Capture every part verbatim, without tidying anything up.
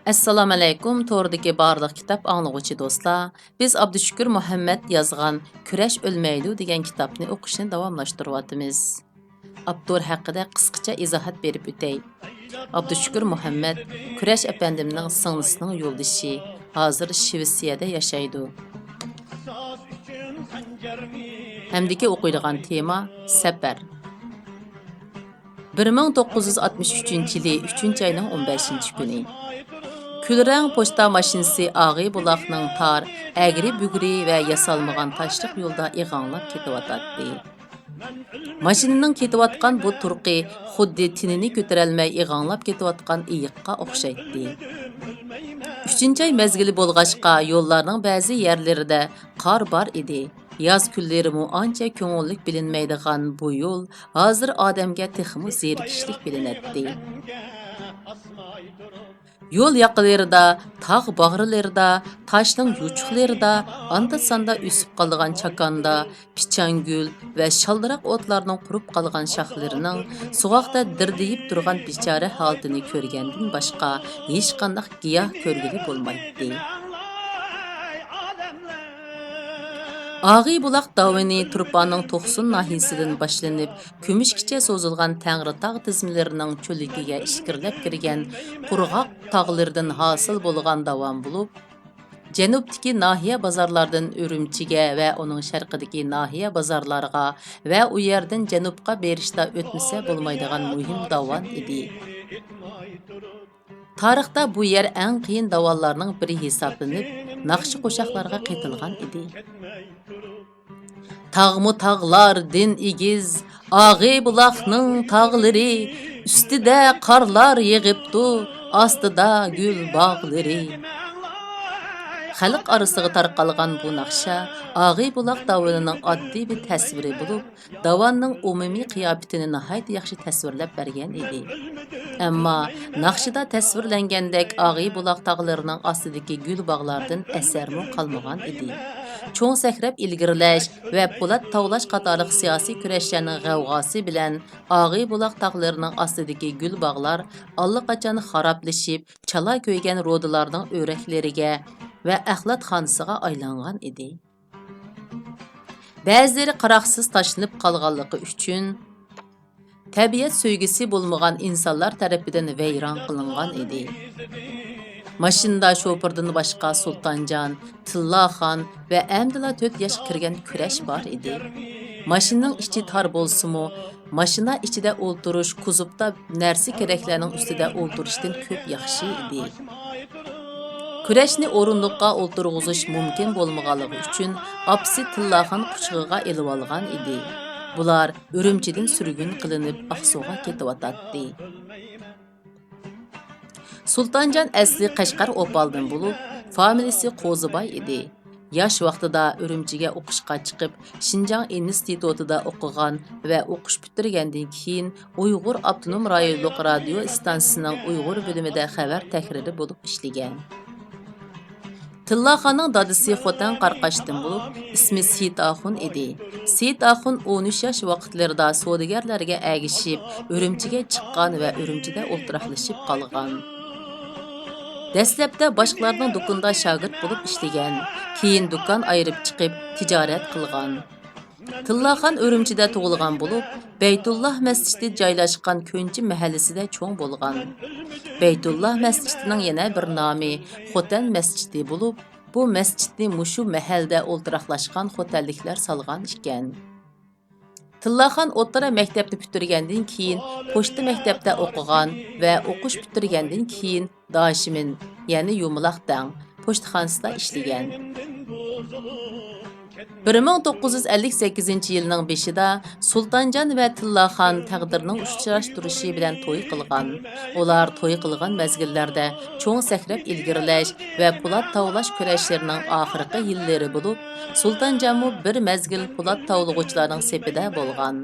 ئەسسالامۇئەلەيكۇم، توردىكى بارلىق كىتاب ئاڭلىغۇچى دوستلار. بىز ئابدۇشۈكۈر مۇھەممەد يازغان كۈرەش ئۆلمەيدۇ دېگەن كىتابنى ئوقۇشنى داۋاملاشتۇرۇۋاتىمىز. ئاپتور ھەققىدە قىسقىچە ئىزاھات بېرىپ ئۆتەي. ئابدۇشۈكۈر مۇھەممەد كۈرەش ئەپەندىمنىڭ سىڭلىسىنىڭ يولدىشى، ھازىر شىۋېتسىيەدە ياشايدۇ. ھەمدىكى ئوقۇيدىغان تېما، سەپەر. بىر مىڭ توققۇز يۈز ئاتمىش ئۈچىنچى يىلى ئۈچىنچى ئاينىڭ ئون بەشىنچى كۈنى. كۈلرەڭ پوچتا ماشىنىسى ئاغى بۇلاقنىڭ تار، ئەگرى-بۈگرى ۋە ياسالمىغان تاشلىق يولدا ئېغاڭلاپ كېتىۋاتاتتى. ماشىنىنىڭ كېتىۋاتقان بۇ تۇرقى خۇددى تېنىنى كۆتۈرەلمەي ئېغاڭلاپ كېتىۋاتقان ئېيىققا ئوخشايتتى. ئۈچىنچى ئاي مەزگىلى بولغاچقا، يوللارنىڭ بەزى يەرلىرىدە قار بار ئىدى. ياز كۈنلىرىمۇ ئانچە كۆڭۈللۈك بىلىنمەيدىغان بۇ يول ھازىر ئادەمگە تېخىمۇ زېرىكىشلىك بىلىنەتتى. يول ياقىلىرىدا، تاغ باغرىلىرىدا، تاشنىڭ يوچۇقلىرىدا، ئاندا-ساندا ئۆسۈپ قالغان چاكاندا، پىچانگۈل ۋە شالدىراق ئوتلارنىڭ قۇرۇپ قالغان شاخلىرىنىڭ سوغۇقتا دىردىيىپ تۇرغان بىچارە ھالىتىنى كۆرگەندىن باشقا ھېچقانداق گىياھ كۆرگىلى بولمايتتى. ئاغى بۇلاق داۋىنى تۇرپاننىڭ توقسۇن ناھىيەسىدىن باشلىنىپ، كۈمۈشكىچە سوزۇلغان تەڭرىتاغ تىزمىلىرىنىڭ چۆللۈكىگە ئىچكىرىلەپ كىرگەن قۇرغاق تاغلىرىدىن ھاسىل بولغان داۋان بولۇپ، جەنۇبتىكى ناھىيە بازارلاردىن ئۈرۈمچىگە ۋە ئۇنىڭ شەرقىدىكى ناھىيە بازارلارغا ۋە ئۇ يەردىن جەنۇبقا بېرىشتا ئۆتمىسە بولمايدىغان مۇھىم داۋان ئىدى. تارىختا بۇ يەر ئەڭ قىيىن داۋانلارنىڭ بىرى ھېسابلىنىپ، ناخشا-قوشاقلارغا قېتىلغان ئىدى. تاغمۇ تاغلاردىن ئېگىز، ئاغى بۇلاقنىڭ تاغلىرى، ئۈستىدە قارلار يېغىپتۇ، ئاستىدا گۈل باغلىرى. خەلق ئارىسىغا تارقالغان بۇ ناخشا ئاغى بۇلاق داۋىنىنىڭ ئاددىي بىر تەسۋىرى بولۇپ، داۋاننىڭ ئومۇمىي قىياپىتىنى ناھايىتى ياخشى تەسۋىرلەپ بەرگەن ئىدى. ئەمما ناخشىدا تەسۋىرلەنگەندەك ئاغى بۇلاق تاغلىرىنىڭ ئاستىدىكى گۈل باغلاردىن ئەسەرمۇ قالمىغان ئىدى. چوڭ سەكرەپ ئىلگىرىلەش ۋە پولات تاۋلاش قاتارلىق سىياسىي كۈرەشلەرنىڭ غەۋغاسى بىلەن ئاغى بۇلاق تاغلىرىنىڭ ئاستىدىكى گۈل باغلار ئاللىقاچان خارابلىشىپ، چالا كۆيگەن رۇدىلارنىڭ ئۆرەكلىرىگە ۋە ئەخلەتخانىسىغا ئايلانغان ئىدى. بەزىلىرى قاراقسىز تاشلىنىپ قالغانلىقى ئۈچۈن، تەبىئەت سۆيگۈسى بولمىغان ئىنسانلار تەرىپىدىن ۋەيران قىلىنغان ئىدى. ماشىنىدا شوپۇردىن باشقا سۇلتانجان، تىللاخان ۋە ئەمدىلا تۆت ياشقا كىرگەن كۈرەش بار ئىدى. ماشىنىنىڭ ئىچى تار بولسىمۇ، ماشىنا ئىچىدە ئولتۇرۇش، كۇزۇپتا نەرسە-كېرەكلەرنىڭ ئۈستىدە ئولتۇرۇشتىن كۆپ ياخشى ئىدى. كۈرەشنى ئورۇندۇققا ئولتۇرغۇزۇش مۇمكىن بولمىغانلىقى ئۈچۈن، ئاپىسى تىللاخان قۇچىقىغا ئېلىۋالغان ئىدى. بۇلار ئۈرۈمچىدىن سۈرگۈن قىلىنىپ، ئاقسۇغا كېتىۋاتاتتى. سۇلتانجان ئەسلى قەشقەر ئوپالدىن بولۇپ، فامىلىسى قوزىباي ئىدى. ياش ۋاقتىدا ئۈرۈمچىگە ئوقۇشقا چىقىپ، شىنجاڭ ئىنستىتۇتىدا ئوقۇغان ۋە ئوقۇش پۈتتۈرگەندىن كېيىن، ئۇيغۇر ئاپتونوم رايونلۇق رادىيو ئىستانسىسىنىڭ ئۇيغۇر بۆلۈمىدە خەۋەر تەھرىرى بولۇپ ئىشلىگەن. تىللاخاننىڭ دادىسى خوتەن قاراقاشتىن بولۇپ، ئىسمى سېيىت ئاخۇن ئىدى. سېيىت ئاخۇن ئون ئۈچ ياش ۋاقىتلىرىدا سودىگەرلەرگە ئەگىشىپ، ئۈرۈمچىگە چىققان ۋە ئۈرۈمچىدە ئولتۇراقلىشىپ قالغان. دەسلەپتە باشقىلارنىڭ دۇكىنىدا شاگىرت بولۇپ ئىشلىگەن، كېيىن دۇكان ئايرىپ چىقىپ، تىجارەت قىلغان. تىللاخان ئۈرۈمچىدە تۇغۇلغان بولۇپ، بەيتۇللا مەسچىتى جايلاشقان كۆنچى مەھەللىسىدە چوڭ بولغان. بەيتۇللا مەسچىتىنىڭ يەنە بىر نامى خوتەن مەسچىتى بولۇپ، بۇ مەسچىتنى مۇشۇ مەھەلدە ئولتۇراقلاشقان خوتەنلىكلەر سالغان ئىكەن. تىللاخان ئوتتۇرا مەكتەپنى پۈتتۈرگەندىن كېيىن، پوچتا مەكتەپتە ئوقۇغان ۋە ئوقۇش پۈتتۈرگەندىن كېيىن، داشىمىن، يەنى يۇمىلاق دەڭ، پوچتىخانىسىدا ئىشلىگەن. بىر مىڭ توققۇز يۈز ئەللىك سەككىزىنچى يىلنىڭ بېشىدا سۇلتانجان ۋە تىللاخان تەقدىرنىڭ ئۇچراشتۇرۇشى بىلەن توي قىلغان. ئۇلار توي قىلغان مەزگىللەردە چوڭ سەكرەپ ئىلگىرىلەش ۋە پولات تاۋلاش كۈرەشلىرىنىڭ ئاخىرقى يىللىرى بولۇپ، سۇلتانجانمۇ بىر مەزگىل پولات تاۋلىغۇچىلارنىڭ سېپىدە بولغان.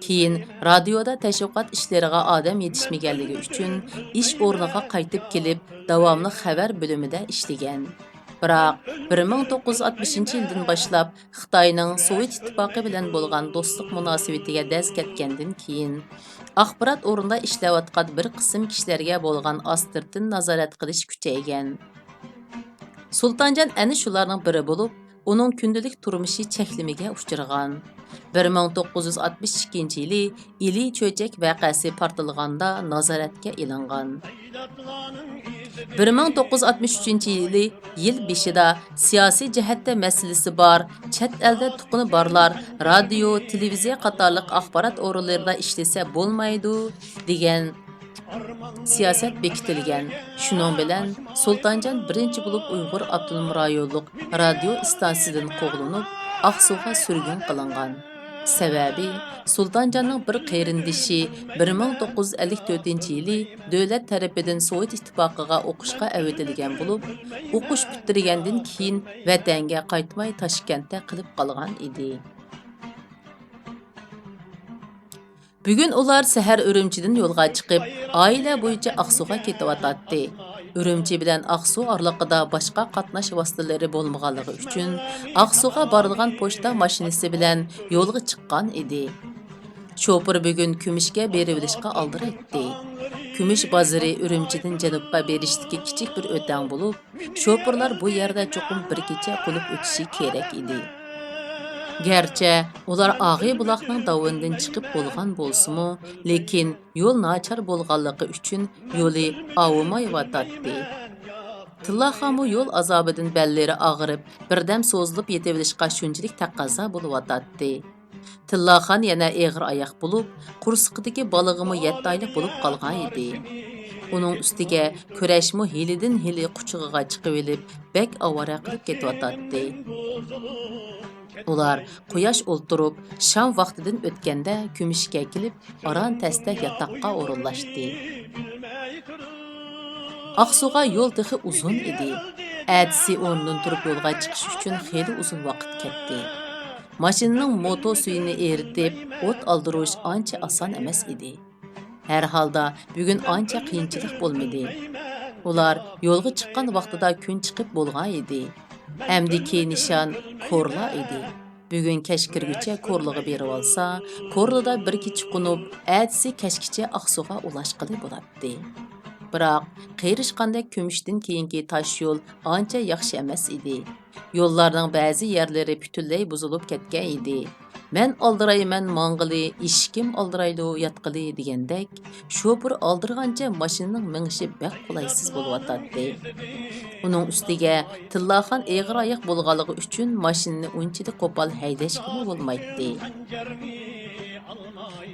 كېيىن رادىيودا تەشۋىقات ئىشلىرىغا ئادەم يېتىشمىگەنلىكى ئۈچۈن، ئىش ئورنىغا قايتىپ كېلىپ، داۋاملىق خەۋەر بۆلۈمىدە ئىشلىگەن. بىراق، بىر مىڭ توققۇز يۈز ئاتمىشىنچى يىلدىن باشلاپ خىتاينىڭ سوۋېت ئىتتىپاقى بىلەن بولغان دوستلۇق مۇناسىۋىتىگە دەز كەتكەندىن كېيىن، ئاخبارات ئورنىدا ئىشلەۋاتقان بىر قىسىم كىشىلەرگە بولغان ئاستىرتىن نازارەت قىلىش كۈچەيگەن. سۇلتانجان ئەنە شۇلارنىڭ بىرى بولۇپ، ئۇنىڭ كۈندىلىك تۇرمۇشى چەكلىمىگە ئۇچرىغان. بىر مىڭ توققۇز يۈز ئاتمىش ئىككىنچى يىلى ئىلى چۆچەك ۋەقەسى پارتلىغاندا نازارەتكە ئېلىنغان. بىر مىڭ توققۇز يۈز ئاتمىش ئۈچىنچى يىلى يىل بېشىدا سىياسىي جەھەتتە مەسىلىسى بار، چەت ئەلدە تۇغقىنى بارلار رادىيو، تېلېۋىزىيە قاتارلىق ئاخبارات ئورۇنلىرىدا ئىشلىسە بولمايدۇ، دېگەن سىياسەت بېكىتىلگەن. شۇنىڭ بىلەن سۇلتانجان بىرىنچى بولۇپ ئۇيغۇر ئاپتونوم رايونلۇق رادىيو ئىستانسىسىدىن قوغلىنىپ، ئاقسۇغا سۈرگۈن قىلىنغان. سەۋەبى، سۇلتانجاننىڭ بىر قېرىندىشى بىر مىڭ توققۇز يۈز ئەللىك تۆتىنچى يىلى دۆلەت تەرىپىدىن سوۋېت ئىتتىپاقىغا ئوقۇشقا ئەۋېتىلگەن بولۇپ، ئوقۇش پۈتتۈرگەندىن كېيىن ۋەتەنگە قايتماي تاشكەنتتە قېلىپ قالغان ئىدى. بۈگۈن ئۇلار سەھەر ئۈرۈمچىدىن يولغا چىقىپ، ئائىلە بويىچە ئاقسۇغا كېتىۋاتاتتى. ئۈرۈمچى بىلەن ئاقسۇ ئارىلىقىدا باشقا قاتناش ۋاسىتىلىرى بولمىغانلىقى ئۈچۈن، ئاقسۇغا بارىدىغان پوچتا ماشىنىسى بىلەن يولغا چىققان ئىدى. شوپۇر بۈگۈن كۈمۈشكە بېرىۋېلىشقا ئالدىرايتتى. كۈمۈش بازىرى ئۈرۈمچىدىن جەنۇبقا بېرىشتىكى كىچىك بىر ئۆتەڭ بولۇپ، شوپۇرلار بۇ يەردە چوقۇم بىر كېچە قونۇپ ئۆتۈشى كېرەك ئىدى. گەرچە ئۇلار ئاغى بۇلاقنىڭ داۋىنىدىن چىقىپ بولغان بولسىمۇ، لېكىن يول ناچار بولغانلىقى ئۈچۈن يولى ئاۋۇمايۋاتاتتى. تىللاخانمۇ يول ئازابىدىن بەللىرى ئاغرىپ، بىردەم سوزۇلۇپ يېتىۋېلىشقا شۇنچىلىك تەقەززا بولۇۋاتاتتى. تىللاخان يەنە ئېغىر ئاياق بولۇپ، قورسىقىدىكى بالىغىمۇ يەتتە ئايلىق بولۇپ قالغان ئىدى. ئۇنىڭ ئۈستىگە كۈرەشمۇ ھېلىدىن ھېلى قۇچىقىغا چىقىۋېلىپ، بەك ئاۋارە قىلىپ كېتىۋاتاتتى. ئۇلار قۇياش ئولتۇرۇپ، شام ۋاقتىدىن ئۆتكەندە كۈمۈشكە كېلىپ، ئاران تەستە ياتاققا ئورۇنلاشتى. ئاقسۇغا يول تېخى ئۇزۇن ئىدى. ئەتىسى ئورنىدىن تۇرۇپ يولغا چىقىش ئۈچۈن خېلى ئۇزۇن ۋاقىت كەتتى. ماشىنىنىڭ موتور سۈيىنى ئېرىتىپ، ئوت ئالدۇرۇش ئانچە ئاسان ئەمەس ئىدى. ھەر ھالدا بۈگۈن ئانچە قىيىنچىلىق بولمىدى. ئۇلار يولغا چىققان ۋاقتىدا كۈن چىقىپ بولغان ئىدى. ئەمدىكى نىشان كورلا ئىدى. بۈگۈن كەچ كىرگۈچە كورلىغا بېرىۋالسا، كورلىدا بىر كېچە قونۇپ، ئەتىسى كەچكىچە ئاقسۇغا ئۇلاشقىلى بولاتتى. بىراق، قېرىشقاندەك كۈمۈشتىن كېيىنكى تاش يول ئانچە ياخشى ئەمەس ئىدى. يوللارنىڭ بەزى يەرلىرى پۈتۈنلەي بۇزۇلۇپ كەتكەن ئىدى. «مەن ئالدىرايمەن ماڭغىلى، ئېشىكىم ئالدىرايدۇ ياتقىلى» دېگەندەك، شوپۇر ئالدىرىغانچە ماشىنىنىڭ مېڭىشى بەك قولايسىز بولۇۋاتاتتى. ئۇنىڭ ئۈستىگە تىللاخان ئېغىر ئاياق بولغانلىقى ئۈچۈن ماشىنىنى ئۇنچىلىك قوپال ھەيدەشكىمۇ بولمايتتى.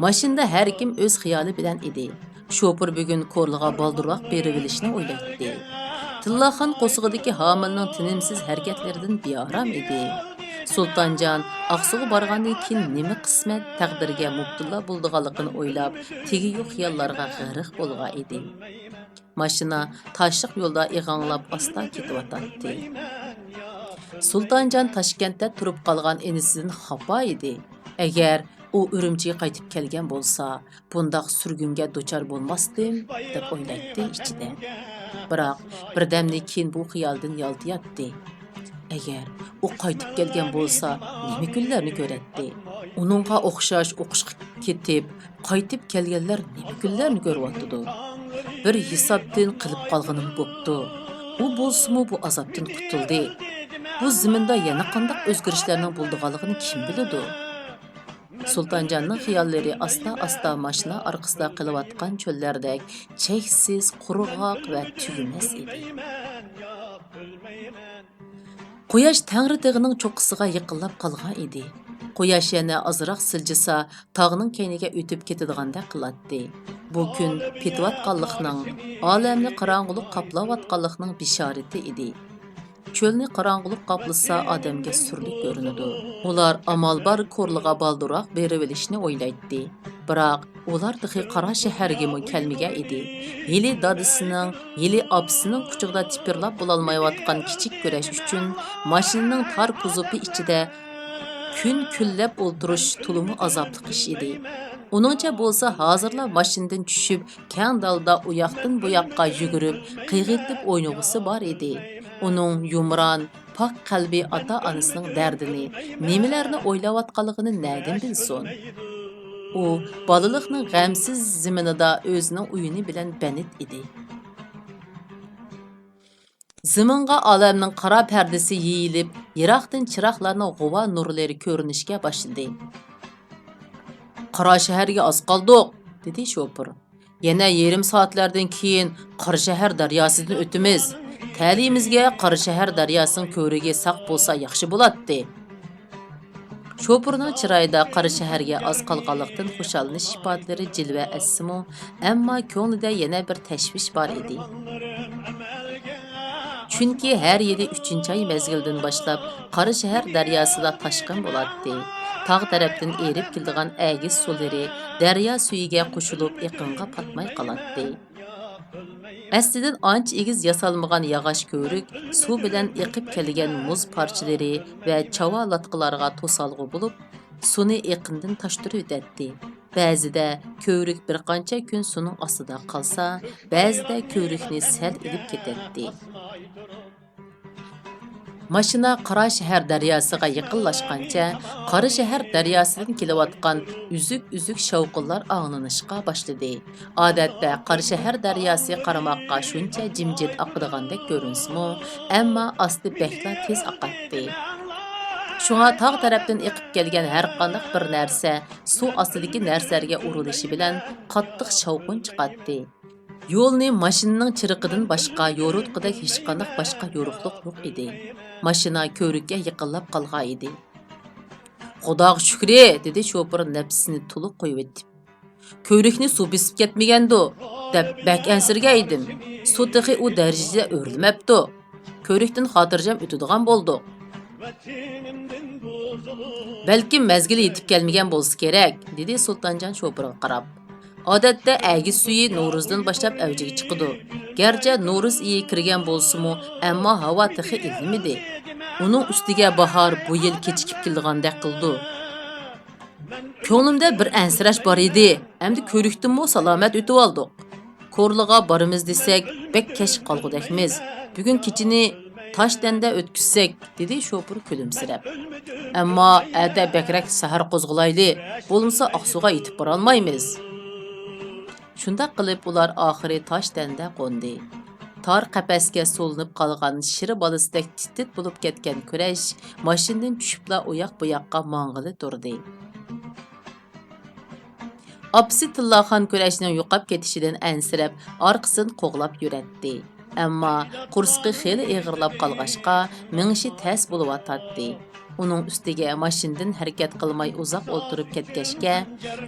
ماشىنىدا ھەركىم ئۆز خىيالى بىلەن ئىدى. شوپۇر بۈگۈن كورلىغا بالدۇرراق بېرىۋېلىشنى ئويلايتتى. تىللاخان قورسىقىدىكى ھامىلىنىڭ تىنىمسىز ھەرىكەتلىرىدىن بىئارام ئىدى. سۇلتانجان ئاقسۇغا بارغاندىن كېيىن نېمە قىسمەت تەقدىرگە مۇپتىلا بولىدىغانلىقىنى ئويلاپ، تېگى يوق خىياللارغا غەرق بولغان ئىدى. ماشىنا تاشلىق يولدا ئېغاڭلاپ ئاستا كېتىۋاتاتتى. سۇلتانجان تاشكەنتتە تۇرۇپ قالغان ئىنىسىدىن خاپا ئىدى. ئەگەر ئۇ ئۈرۈمچىگە قايتىپ كەلگەن بولسا، بۇنداق سۈرگۈنگە دۇچار بولماستىم، دەپ ئويلايتتى ئىچىدە. بىراق، بىردەمدىن كېيىن بۇ خىيالدىن يالتىياتتى. ئەگەر ئۇ قايتىپ كەلگەن بولسا، نېمە كۈنلەرنى كۆرەتتى؟ ئۇنىڭغا ئوخشاش ئوقۇشقا كېتىپ، قايتىپ كەلگەنلەر نېمە كۈنلەرنى كۆرۈۋاتىدۇ؟ بىر ھېسابتىن قېلىپ قالغىنىم بوپتۇ. ئۇ بولسىمۇ بۇ ئازابتىن قۇتۇلدى. بۇ زېمىندا يەنە قانداق ئۆزگىرىشلەرنىڭ بولىدىغانلىقىنى كىم بىلىدۇ؟ سۇلتانجاننىڭ خىياللىرى ئاستا-ئاستا ماشىنا ئارقىسىدا قېلىۋاتقان چۆللەردەك چەكسىز، قۇرغاق ۋە تۈگىمەس ئىدى. قۇياش تەڭرىتېغىنىڭ چوققىسىغا يېقىنلاپ قالغان ئىدى. قۇياش يەنە ئازراق سىلجىسا، تاغنىڭ كەينىگە ئۆتۈپ كېتىدىغاندەك قىلاتتى. بۇ كۈن پېتىۋاتقانلىقنىڭ، ئالەمنى قاراڭغۇلۇق قاپلاۋاتقانلىقنىڭ بېشارىتى ئىدى. چۆلنى قاراڭغۇلۇق قاپلىسا، ئادەمگە سۈرلۈك كۆرۈنىدۇ. ئۇلار ئامال بار كورلىغا بالدۇرراق بېرىۋېلىشنى ئويلايتتى. بىراق، ئۇلار تېخى قارا شەھەرگىمۇ كەلمىگەن ئىدى. ھېلى دادىسىنىڭ، ھېلى ئاپىسىنىڭ قۇچىقىدا تىپىرلاپ بولالمايۋاتقان كىچىك كۈرەش ئۈچۈن ماشىنىنىڭ تار كوزۇپى ئىچىدە كۈن كۈنلەپ ئولتۇرۇش تولىمۇ ئازابلىق ئىش ئىدى. ئۇنىڭچە بولسا، ھازىرلا ماشىنىدىن چۈشۈپ، كەڭ دالدا ئۇياقتىن بۇياققا يۈگۈرۈپ، قىغىرتىپ ئوينىغۇسى بار ئىدى. ئۇنىڭ يۇمران، پاك قەلبى ئاتا-ئانىسىنىڭ دەردىنى، نېمىلەرنى ئويلاۋاتقانلىقىنى نەدىن بىلسۇن؟ ئۇ بالىلىقنىڭ غەمسىز زېمىنىدا ئۆزىنىڭ ئويۇنى بىلەن بەنت ئىدى. زېمىنغا ئالەمنىڭ قارا پەردىسى يېيىلىپ، يىراقتىن چىراغلارنىڭ غۇۋا نۇرلىرى كۆرۈنۈشكە باشلىدى. «قارا شەھەرگە ئاز قالدۇق»، دېدى شوپۇر. «يەنە يېرىم سائەتلەردىن كېيىن قارا شەھەر دەرياسىدىن ئۆتىمىز. تەلىيىمىزگە قارا شەھەر دەرياسىنىڭ كۆۋرۈكى ساق بولسا ياخشى بولاتتى.» شوپۇرنىڭ چىرايىدا قارا شەھەرگە ئاز قالغانلىقتىن خۇشاللىنىش ئىپادىلىرى جىلۋە ئەتسىمۇ، ئەمما كۆڭلىدە يەنە بىر تەشۋىش بار ئىدى. چۈنكى ھەر يىلى ئۈچىنچى ئاي مەزگىلىدىن باشلاپ قارا شەھەر دەرياسىدا تاشقىن بولاتتى. تاغ تەرەپتىن ئېرىپ كېلىدىغان ئەگىش سۇلىرى دەريا سۈيىگە قوشۇلۇپ ئېقىنغا پاتماي قالاتتى. ئەسلىدىن ئانچە ئېگىز ياسالمىغان ياغاچ كۆۋرۈك سۇ بىلەن ئېقىپ كەلگەن مۇز پارچىلىرى ۋە چاۋا لاتقىلارغا توسالغۇ بولۇپ، سۇنى ئېقىندىن تاشتۇرۇۋېتەتتى. بەزىدە كۆۋرۈك بىر قانچە كۈن سۇنىڭ ئاستىدا قالسا، بەزىدە كۆۋرۈكنى سەل ئېلىپ كېتەتتى. ماشىنا قارا شەھەر دەرياسىغا يېقىنلاشقانچە، قارا شەھەر دەرياسىدىن كېلىۋاتقان ئۈزۈك-ئۈزۈك شاۋقۇنلار ئاڭلىنىشقا باشلىدى. ئادەتتە قارا شەھەر دەرياسى قارىماققا شۇنچە جىمجىت ئاقىدىغاندەك كۆرۈنسىمۇ، ئەمما ئاستى بەكلا تېز ئاقاتتى. شۇڭا تاغ تەرەپتىن ئېقىپ كەلگەن ھەرقانداق بىر نەرسە سۇ ئاستىدىكى نەرسىلەرگە ئۇرۇلۇشى بىلەن قاتتىق شاۋقۇن چىقاتتى. يولنى ماشىنىنىڭ چىرىقىدىن باشقا يورۇتقۇدەك ھېچقانداق باشقا يورۇقلۇق يوق ئىدى. ماشىنا كۆۋرۈككە يېقىنلاپ قالغان ئىدى. «خۇداغا شۈكرى!» دېدى شوپۇر نەپسىنى تولۇق قويۇۋېتىپ. «كۆۋرۈكنى سۇ بېسىپ كەتمىگەندۇ دەپ بەك ئەنسىرىگەن ئىدىم. سۇ تېخى ئۇ دەرىجىدە ئۆرلىمەپتۇ. كۆۋرۈكتىن خاتىرجەم ئۆتىدىغان بولدۇق.» «بەلكىم مەزگىلى يېتىپ كەلمىگەن بولسا كېرەك»، دېدى سۇلتانجان شوپۇرغا قاراپ. «ئادەتتە ئەگىش سۈيى نورۇزدىن باشلاپ ئەۋجىگە چىقىدۇ. گەرچە نورۇز ئېيى كىرگەن بولسىمۇ، ئەمما ھاۋا تېخى ئىللىمىدى. ئۇنىڭ ئۈستىگە باھار بۇ يىل كېچىكىپ كېلىدىغاندەك قىلىدۇ.» «كۆڭلۈمدە بىر ئەنسىرەش بار ئىدى، ئەمدى كۆۋرۈكتىنمۇ سالامەت ئۆتۈۋالدۇق. كورلىغا بارىمىز دېسەك، بەك كەچ قالغۇدەكمىز. بۈگۈن كېچىنى تاشتەندە ئۆتكۈزسەك»، دېدى شوپۇر كۈلۈمسىرەپ. «ئەمما ئەتە بەكرەك سەھەر قوزغىلايلى، بولمىسا ئاقسۇغا يېتىپ بارالمايمىز.» شۇنداق قىلىپ ئۇلار ئاخىرى تاشتەندە قوندى. تار قەپەسكە سولىنىپ قالغان شىر بالىسىدەك تىت-تىت بولۇپ كەتكەن كۈرەش ماشىنىدىن چۈشۈپلا ئۇياق-بۇياققا ماڭغىلى تۇردى. ئاپىسى تىللاخان كۈرەشنىڭ يوقاپ كېتىشىدىن ئەنسىرەپ، ئارقىسىدىن قوغلاپ يۈرەتتى. ئەمما قورسىقى خېلى ئېغىرلاپ قالغاچقا، مېڭىشى تەس بولۇۋاتاتتى. ئۇنىڭ ئۈستىگە ماشىنىدىن ھەرىكەت قىلماي ئۇزاق ئولتۇرۇپ كەتكەچكە،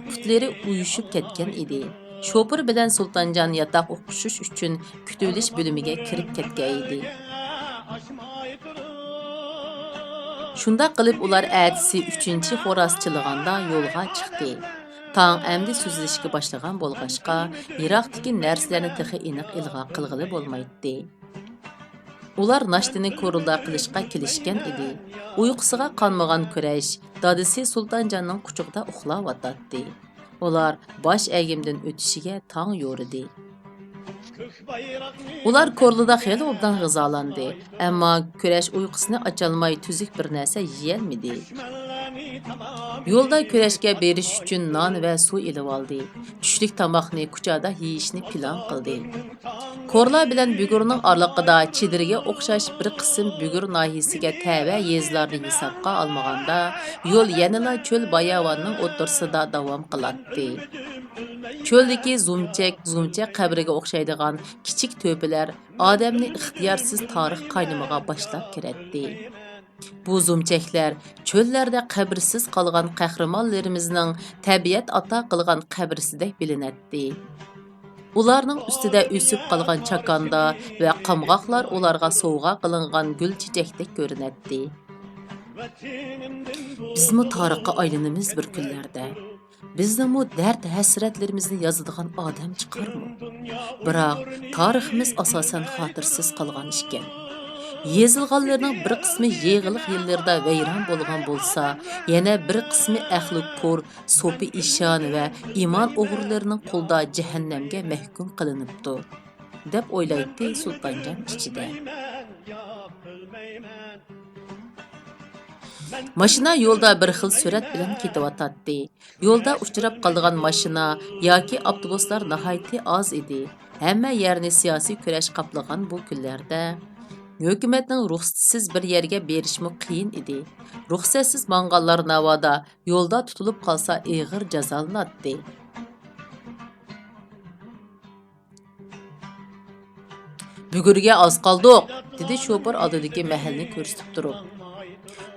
پۇتلىرى ئۇيۇشۇپ كەتكەن ئىدى. شوپۇر بىلەن سۇلتانجان ياتاق ئوقۇشۇش ئۈچۈن كۈتۈۋېلىش بۆلۈمىگە كىرىپ كەتكەن ئىدى. شۇنداق قىلىپ ئۇلار ئەتىسى ئۈچىنچى خوراز چىللىغاندا يولغا چىقتى. تاڭ ئەمدى سۈزۈلۈشكە باشلىغان بولغاچقا، يىراقتىكى نەرسىلەرنى تېخى ئېنىق ئىلغا قىلغىلى بولمايتتى. ئۇلار ناشتىنى كورلىدا قىلىشقا كېلىشكەن ئىدى. ئۇيقۇسىغا قانمىغان كۈرەش دادىسى سۇلتانجاننىڭ قۇچىقىدا ئۇخلاۋاتاتتى. ئۇلار باش ئەگىمدىن ئۆتۈشىگە تاڭ يورۇدى. ئۇلار كورلىدا خېلى ئوبدان غىزالاندى، ئەمما كۈرەش ئۇيقۇسىنى ئاچالماي تۈزۈك بىر نەرسە يېيەلمىدى. يولدا كۈرەشكە بېرىش ئۈچۈن نان ۋە سۇ ئېلىۋالدى. چۈشلۈك تاماقنى كۇچادا يېيىشنى پىلان قىلدى. كورلا بىلەن بۈگۈرنىڭ ئارىلىقىدا چېدىرگە ئوخشاش بىر قىسىم بۈگۈر ناھىيەسىگە تەۋە يېزىلارنى ھېسابقا ئالمىغاندا، يول يەنىلا چۆل باياۋاننىڭ ئوتتۇرىسىدا داۋام قىلاتتى. چۆلدىكى زۇمچەك، زۇمچەك قەبرىگە ئوخشايدىغان كىچىك تۆپىلەر ئادەمنى ئىختىيارسىز تارىخ قاينىمىغا باشلاپ كىرەتتى. بۇ زۇمچەكلەر چۆللەردە قەبرىسىز قالغان قەھرىمانلىرىمىزنىڭ تەبىئەت ئاتا قىلغان قەبرىسىدەك بىلىنەتتى. ئۇلارنىڭ ئۈستىدە ئۆسۈپ قالغان چاكاندا ۋە قامغاقلار ئۇلارغا سوۋغا قىلىنغان گۈل چېچەكتەك كۆرۈنەتتى. بىزمۇ تارىخقا ئايلىنىمىز بىر كۈنلەردە. بىزنىڭمۇ دەرد-ھەسرەتلىرىمىزنى يازىدىغان ئادەم چىقارمۇ؟ بىراق، تارىخىمىز ئاساسەن خاتىرىسىز قالغان ئىكەن. يېزىلغانلىرىنىڭ بىر قىسمى يېغىلىق يىللىرىدا ۋەيران بولغان بولسا، يەنە بىر قىسمى ئەقلى كور، سوپى ئىشان ۋە ئىمان ئوغرىلىرىنىڭ قولىدا جەھەننەمگە مەھكۇم قىلىنىپتۇ، دەپ ئويلايتتى سۇلتانجان ئىچىدە. ماشىنا يولدا بىر خىل سۈرئەت بىلەن كېتىۋاتاتتى. يولدا ئۇچراپ قالىدىغان ماشىنا ياكى ئاپتوبۇسلار ناھايىتى ئاز ئىدى. ھەممە يەرنى سىياسىي كۈرەش قاپلىغان بۇ كۈنلەردە ھۆكۈمەتنىڭ رۇخسىتىسىز بىر يەرگە بېرىشمۇ قىيىن ئىدى. رۇخسەتسىز ماڭغانلار ناۋادا يولدا تۇتۇلۇپ قالسا ئېغىر جازالىناتتى. «بۈگۈرگە ئاز قالدۇق»، دېدى شوپۇر ئالدىدىكى مەھەللىنى كۆرسىتىپ تۇرۇپ.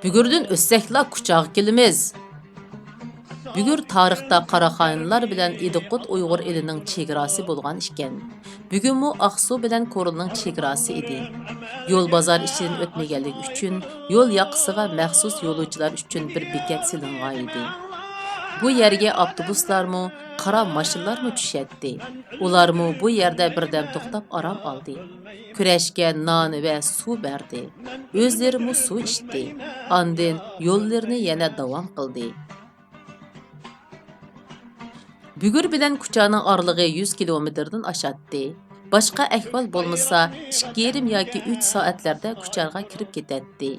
«بۈگۈردىن ئۆتسەكلا كۇچاغا كېلىمىز.» بۈگۈر تارىختا قاراخانىيلار بىلەن ئىدىقۇت ئۇيغۇر ئېلىنىڭ چېگراسى بولغان ئىكەن. بۈگۈنمۇ ئاقسۇ بىلەن كورلىنىڭ چېگراسى ئىدى. يول بازار ئىچىدىن ئۆتمىگەنلىكى ئۈچۈن يول ياقىسىغا مەخسۇس يولۇچىلار ئۈچۈن بىر بېكەت سېلىنغانىدى. بۇ يەرگە ئاپتوبۇسلارمۇ، قارا ماشىنىلارمۇ چۈشەتتى. ئۇلارمۇ بۇ يەردە بىردەم توختاپ ئارام ئالدى. كۈرەشكە نان ۋە سۇ بەردى. ئۆزلىرىمۇ سۇ ئىچتى. ئاندىن يوللىرىنى يەنە داۋام قىلدى. بۈگۈر بىلەن كۇچانىڭ ئارىلىقى يۈز كىلومېتىردىن ئاشاتتى. باشقا ئەھۋال بولمىسا، ئىككى يېرىم ياكى ئۈچ سائەتلەردە كۇچاغا كىرىپ كېتەتتى.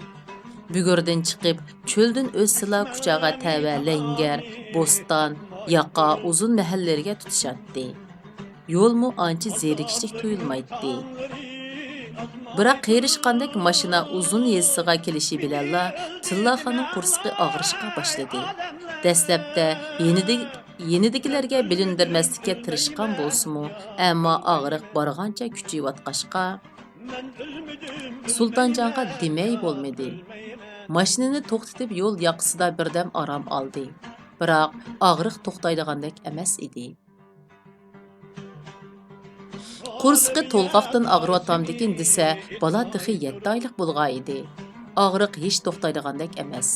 بۈگۈردىن چىقىپ، چۆلدىن ئۆتسىلا، كۇچاغا تەۋە لەڭگەر، بوستان، ياقا، ئۇزۇن مەھەللىلىرىگە تۇتىشاتتى. يولمۇ ئانچە زېرىكىشلىك تۇيۇلمايتتى. بىراق قېرىشقاندەك ماشىنا ئۇزۇن يېزىسىغا كېلىشى بىلەنلا، تىللاخاننىڭ قورسىقى ئاغرىشقا باشلىدى. دەسلەپتە يېنىدىكى يېنىدىكىلەرگە بىلىندۈرمەسلىككە تىرىشقان بولسىمۇ، ئەمما ئاغرىق بارغانچە كۈچىيىۋاتقاچقا، سۇلتانجانغا دېمەي بولمىدى. ماشىنىنى توختىتىپ، يول ياقىسىدا بىردەم ئارام ئالدى. بىراق، ئاغرىق توختايدىغاندەك ئەمەس ئىدى. قورسىقى تولغاقتىن ئاغرىۋاتامدىكىن دېسە، بالا تېخى يەتتە ئايلىق بولغان ئىدى. ئاغرىق ھېچ توختايدىغاندەك ئەمەس.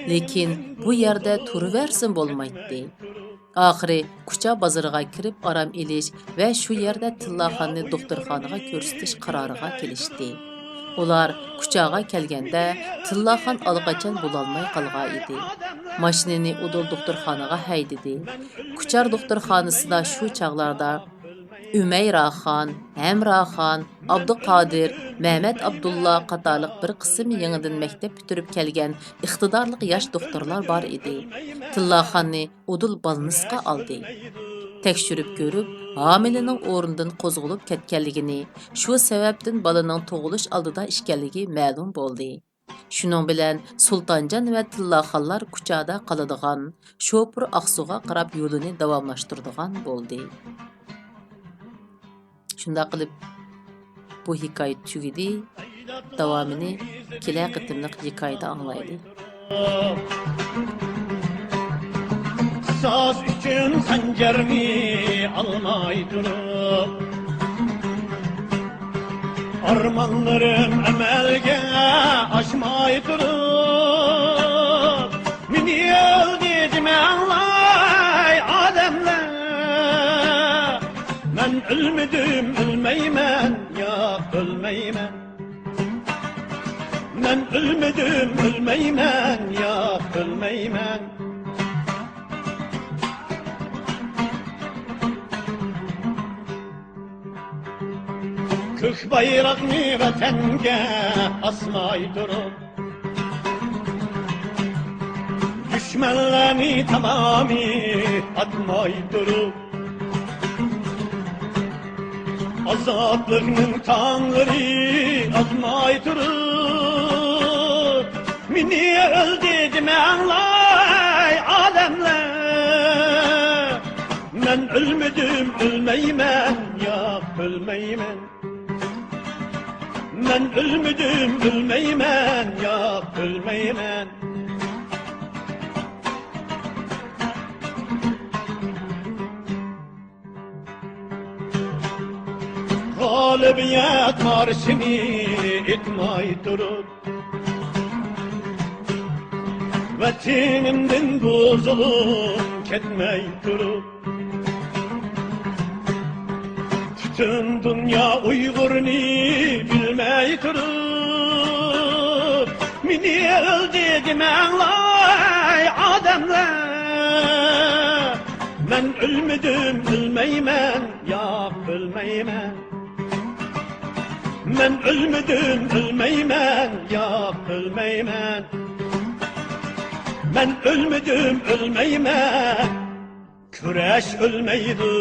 لېكىن بۇ يەردە تۇرۇۋەرسىمۇ بولمايتتى. ئاخىرى كۇچا بازىرىغا كىرىپ ئارام ئېلىش ۋە شۇ يەردە تىللاخاننى دوختۇرخانىغا كۆرسىتىش قارارىغا كېلىشتى. ئۇلار كۇچاغا كەلگەندە، تىللاخان ئاللىقاچان بولالماي قالغان ئىدى. ماشىنىنى ئۇدۇل دوختۇرخانىغا ھەيدىدى. كۇچار دوختۇرخانىسىدا شۇ چاغلاردا ئۈمەيراخان، ھەمراخان، ئابدۇقادىر، مەمەت ئابدۇللا قاتارلىق بىر قىسىم يېڭىدىن مەكتەپ پۈتتۈرۈپ كەلگەن ئىقتىدارلىق ياش دوختۇرلار بار ئىدى. تىللاخاننى ئۇدۇل بالنىسقا ئالدى. تەكشۈرۈپ كۆرۈپ، ھامىلىنىڭ ئورنىدىن قوزغىلىپ كەتكەنلىكىنى، شۇ سەۋەبتىن بالىنىڭ تۇغۇلۇش ئالدىدا ئىكەنلىكى مەلۇم بولدى. شۇنىڭ بىلەن سۇلتانجان ۋە تىللاخانلار كۇچادا قالىدىغان، شوپۇر ئاقسۇغا قاراپ يولىنى داۋاملاشتۇرىدىغان بولدى. شۇنداق قىلىپ، بۇ ھېكايە تۈگىدى. داۋامىنى كېلەر قېتىملىق ھېكايىدە ئاڭلايلى. قىساس ئۈچۈن خەنجەرنى ئالماي تۇرۇپ، ئارمانلىرىم ئەمەلگە ئاشماي تۇرۇپ، مېنى ئۆلدى دېمەڭلار ئادەملەر. مەن ئۆلمىدىم، ئۆلمەيمەن، ياق، ئۆلمەيمەن. مەن ئۆلمىدىم، ئۆلمەيمەن، ياق، ئۆلمەيمەن. كۆك بايراقنى ۋەتەنگە ئاسماي تۇرۇپ، دۈشمەنلەرنى تامامى ئاتماي تۇرۇپ، ئازادلىقنىڭ تاڭلىرى ئاتماي تۇرۇپ، مېنى ئۆلدى دېمەڭلار ئادەملەر. مەن ئۆلمىدىم، ئۆلمەيمەن، ياق، ئۆلمەيمەن. مەن ئۆلمىدىم، ئۆلمەيمەن، ياق، ئۆلمەيمەن. غالىبىيەت مارشىنى ئېيتماي تۇرۇپ، ۋەتىنىمدىن بۇ زۇلۇم كەتمەي تۇرۇپ، پۈتۈن دۇنيا ئۇيغۇرنى بىلمەي تۇرۇپ، مېنى ئۆلدى دېمەڭلار ئادەملەر. مەن ئۆلمىدىم، ئۆلمەيمەن، ياق، ئۆلمەيمەن. مەن ئۆلمىدىم، ئۆلمەيمەن، ياق، ئۆلمەيمەن. مەن ئۆلمىدىم، ئۆلمەيمەن، كۈرەش ئۆلمەيدۇ.